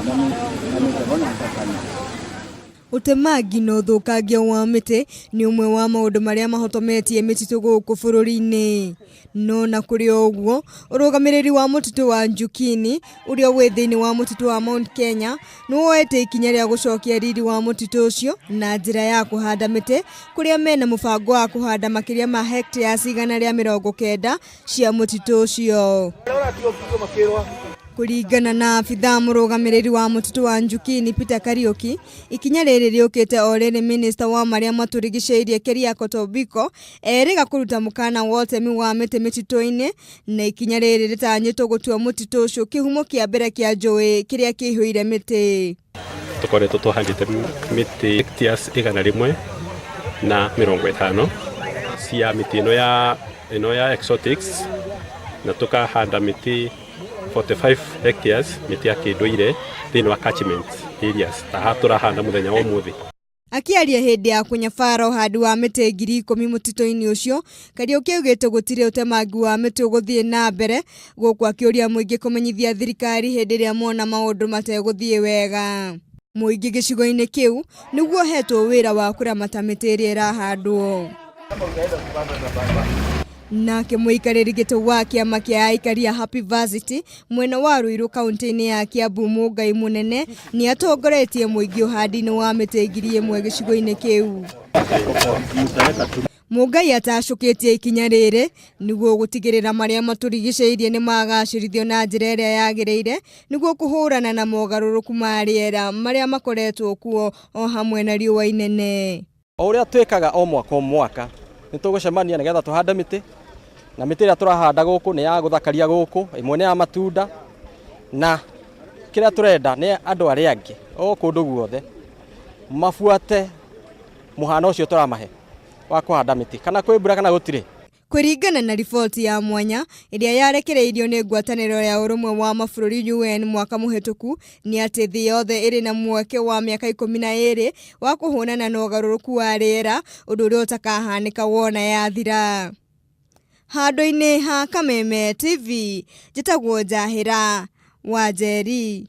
Na mĩtego na thakame. Ũtemangi na ũthũkangia wa mĩtĩ nĩ ũmwe wa maũndũ marĩa mahotometie mĩtitũ gũkũ bũrũri-inĩ. No na kũrĩ o ũguo, ũrũgamĩrĩri wa mũtitũ wa Njukini ũrĩa wĩ thĩinĩ wa mũtitũ wa Mount Kenya nĩ woete ikinya rĩa gũcokia riri wa mũtitũ ũcio na njĩra ya kũhanda mĩtĩ kũrĩa mena mũbango wa kũhanda makĩria ma hectares 190 cia mũtitũ ũcio. Kũringana na abithaa mũrũgamĩrĩri wa mũtitũ wa Njukini Peter Kariuki, ikinya rĩrĩ rĩũkĩte o rĩrĩ minista wa marĩa matũrigicĩirie Keriako Tobiko erĩga kũruta mũkana wa ũtemi wa mĩtĩ mĩtitũ-inĩ na ikinya rĩrĩ rĩtanyĩtwo gũtua mũtitũ ũcio kĩhumo kĩa mbere kĩa njũĩ kĩrĩa kĩihũire mĩtĩ. Tũkoretwo tũhandĩte mĩtĩ hectares 150 cia mĩtĩ ĩno ya exotics na tũkahanda mĩtĩ 45 hectares mĩtĩ ya kĩndũire thĩinĩ wa catchment areas ta haha tũrahanda mũthenya wa ũmũthĩ. Akĩaria hĩndĩ ya kũnyabara ũhandi wa mĩtĩ 10,000 mũtitũ-inĩ ũcio, Kariuki augĩte gũtirĩ ũtemangi wa mĩtĩ ũgũthiĩ na mbere gũkũ akĩũria mũingĩ kũmenyithia thirikari hĩndĩ ĩrĩa mona maũndũ mategũthiĩ wega. Mũingĩ gĩcigo-inĩ kĩu nĩguo ũhetwo wĩra wa kũramata mĩtĩ ĩrĩa ĩrahandwo. Nake mũikarĩri gĩtĩ wa kĩama kĩa aikari a Happy Varsity mwena wa Ruiru kaunti-inĩ ya Kiambu Mũngai Mũnene nĩ atongoretie mũingĩ ũhandi-inĩ wa mĩtĩ 1,000 gĩcigo-inĩ kĩu. Mũngai atacũkĩtie ikinya rĩrĩ nĩguo gũtigĩrĩra marĩa matũrigicĩirie nĩ magacĩrithio na njĩra ĩrĩa yagĩrĩire nĩguo kũhũrana na mogarũrũku ma rĩera marĩa makoretwo kuo o hamwe na riũa inene. O ũrĩa twĩkaga o mwaka o mwaka, nĩ tũgũcemania nĩgetha tũhande mĩtĩ, na mĩtĩ ĩrĩa tũrahanda gũkũ nĩ ya gũthakaria gũkũ, ĩmwe nĩ ya matunda, na kĩrĩa tũrenda nĩ andũ arĩa angĩ o kũndũ guothe mabuate mũhano ũcio tũramahe wa kũhanda mĩtĩ, kana kwĩ mbura kana gũtirĩ. Kũringana na riboti ya mwanya ĩrĩa yarekereirio nĩ ngwatanĩro ya ũrũmwe wa mabũrũri UN mwaka mũhĩtũku nĩ atĩ thĩ yothe ĩrĩ na mweke wa mĩaka 12 wa kũhũrana na ũgarũrũku wa rĩera, ũndũ ũrĩa ũtakahanĩka wona yathira. Handũ-inĩ ha Kameme TV, njĩtagwo Njahĩra Wanjeri.